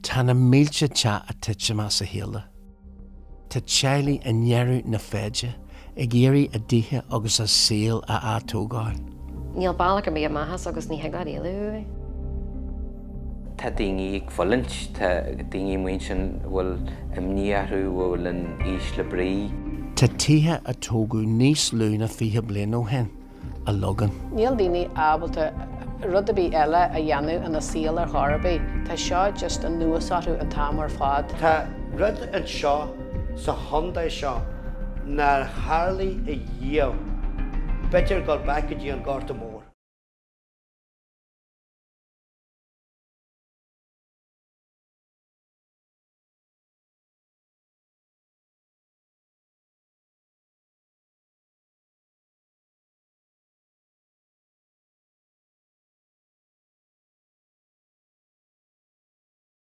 Tá na mílte teach ag titim as a chéile. Tá teaghlaigh i ndeireadh na feide ag iarraidh a dtithe agus a saol a atógáil. Níl bealach ar bith amach as agus ní thig leat éalú uaidh. Tá daoine ag fulaingt, tá daoine amuigh ansin a bhfuil imní orthu, a bhfuil in ísle brí. Tá tithe a tógadh níos lú ná 20 bliain ó shin ag leagan. Níl daoine ábalta rud ar bith eile a dhéanamh ina saol ar chor ar bith. Tá seo just anuas orthu an t-am ar fad. Tá rud anseo sa chontae seo nár tharlaigh ariamh, b'fhéidir dul back go dtí an Gorta Mór.